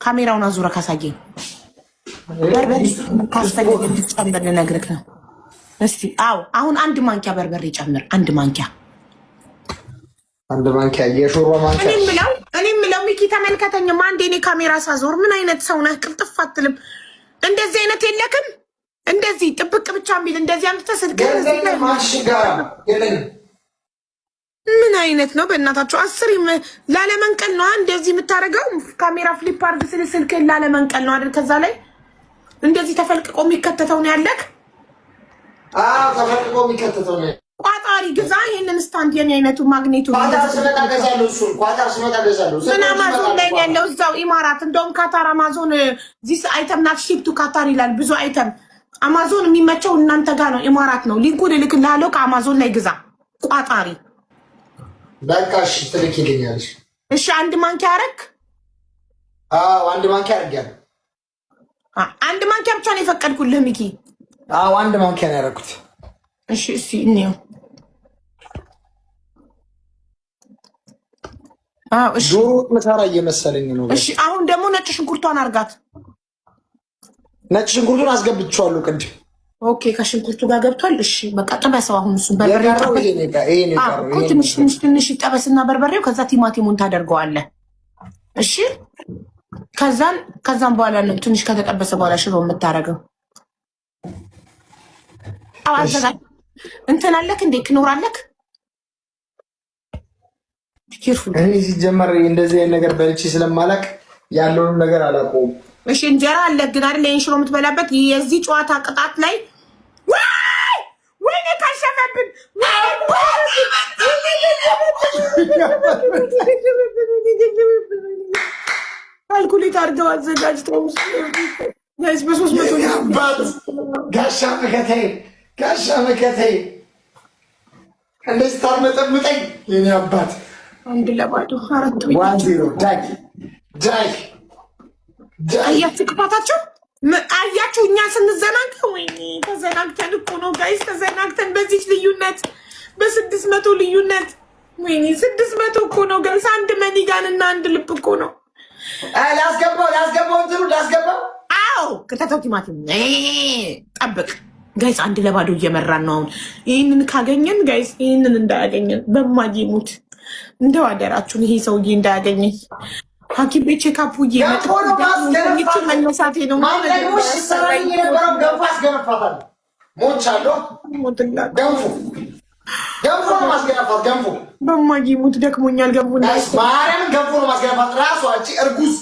ካሜራውን አዙረ ካሳየኝ በርበሬ ካስፈለገ እንድትጨምር ልነግርህ ነው። እስቲ አዎ፣ አሁን አንድ ማንኪያ በርበሬ ጨምር። አንድ ማንኪያ። አንድ ማንኪያ፣ የሾርባ ማንኪያ። እኔ የምለው ሚኪ ተመልከተኝማ። አንዴ እኔ ካሜራ ሳዞር ምን አይነት ሰው ነህ? ቅልጥፍ አትልም። እንደዚህ አይነት የለክም። እንደዚህ ጥብቅ ብቻ የሚል እንደዚህ አምጥተህ ስልክህን እዚህ ላይ የለኝም። ምን አይነት ነው በእናታቸው? አስር ላለመንቀል ነው እንደዚህ የምታደርገው። ካሜራ flip አድርግ ስል ስልክህን ላለመንቀል ነው አይደል? ከዛ ላይ እንደዚህ ተፈልቅቆ የሚከተተው ነው ያለክ። አዎ፣ ተፈልቅቆ የሚከተተው ነው። ቋጣሪ ግዛ። ይህንን stand የኔ አይነቱ ማግኔቱ። ኳታር ስመጣ ገዛለሁ። እሱን ኳታር ስመጣ ገዛለሁ። ምን አማዞን ላይ ነው ያለው? እዛው ኢማራት። እንደውም ካታር አማዞን "This item not ship to Qatar" ይላል። ብዙ item አማዞን የሚመቸው እናንተ ጋር ነው፣ ኢማራት ነው። Link ኡን እልክልሃለሁ። ከአማዞን ላይ ግዛ ቋጣሪ። በቃ እሺ፣ ትልኪልኛለሽ። እሺ፣ አንድ ማንኪያ አረክ። አዎ፣ አንድ ማንኪያ አድርጌያለሁ። አንድ ማንኪያ ብቻ ነው የፈቀድኩልህ ሚኪ። አዎ፣ አንድ ማንኪያ ነው ያደረኩት። እሺ፣ እስኪ እንየው። አዎ፣ እሺ። ዶሮ ወጥ ምሰራ እየመሰለኝ ነው። እሺ፣ አሁን ደግሞ ነጭ ሽንኩርቷን አርጋት። ነጭ ሽንኩርቱን አስገብቼዋለሁ ቅድም። Okay፣ ከሽንኩርቱ ጋር ገብቷል። እሺ፣ በቃ ጥበሰው። አሁን እሱን በርበሬ የቀረው ይሄ ነው። ይሄ ነው የቀረው። እኮ ትንሽ ትንሽ ትንሽ ይጠበስና በርበሬው፣ ከዛ ቲማቲሙን ታደርገዋለህ። እሺ፣ ከዛም በኋላ ነው ትንሽ ከተጠበሰ በኋላ ሽሮ የምታደርገው። አዎ፣ አዘጋጅ። እንትን አለክ እንዴ? ክኖር አለክ? Careful። እኔ ሲጀመር እንደዚህ አይነት ነገር በልቼ ስለማላቅ ያለውንም ነገር አላውቀውም። እሺ፣ እንጀራ አለ ግን አይደል? ይሄን ሽሮ የምትበላበት የዚህ ጨዋታ ቅጣት ላይ ወይ ወይኔ ካሸፈብን። Calculate አድርገው አዘጋጅተው guys በ300። አባት ጋሻ መከታዬ፣ ጋሻ መከታዬ፣ እንደዚህ ታርመጠምጠኝ የኔ አባት። 1-0 አራት። 1-0። ዳይ ዳይ ዳይ። አያችሁ ክፋታቸው፣ አያችሁ። እኛ ስንዘናጋ፣ ወይኔ ተዘናግተን እኮ ነው guys፣ ተዘናግተን በዚች ልዩነት፣ በ600 ልዩነት። ወይኔ 600 እኮ ነው guys። አንድ money gun እና አንድ ልብ እኮ ነው። ላስገባው፣ ላስገባው፣ እንትኑ ላስገባው። አዎ፣ ክተተው። ቲማቲም ጠብቅ guys። 1-0 እየመራን ነው አሁን። ይህንን ካገኘን guys፣ ይህንን እንዳያገኘን በማዬ ሙት እንደው አደራችሁን፣ ይሄ ሰውዬ እንዳያገኘኝ ሐኪም ቤት checkup ገንፎ ነው ማስገነፋት። መነሳቴ ነው። ማንጠቅሞሽ ሲሰራልኝ የነበረው ገንፎ አስገነፋታለሁ። ሞቻለሁ። ገንፎ፣ ገንፎ ነው ማስገነፋት። ገንፎ። በማዬ ሙት ደክሞኛል። ገንፎ። ማርያምን ገንፎ ነው ማስገነፋት። ራሷ እቺ እርጉዝ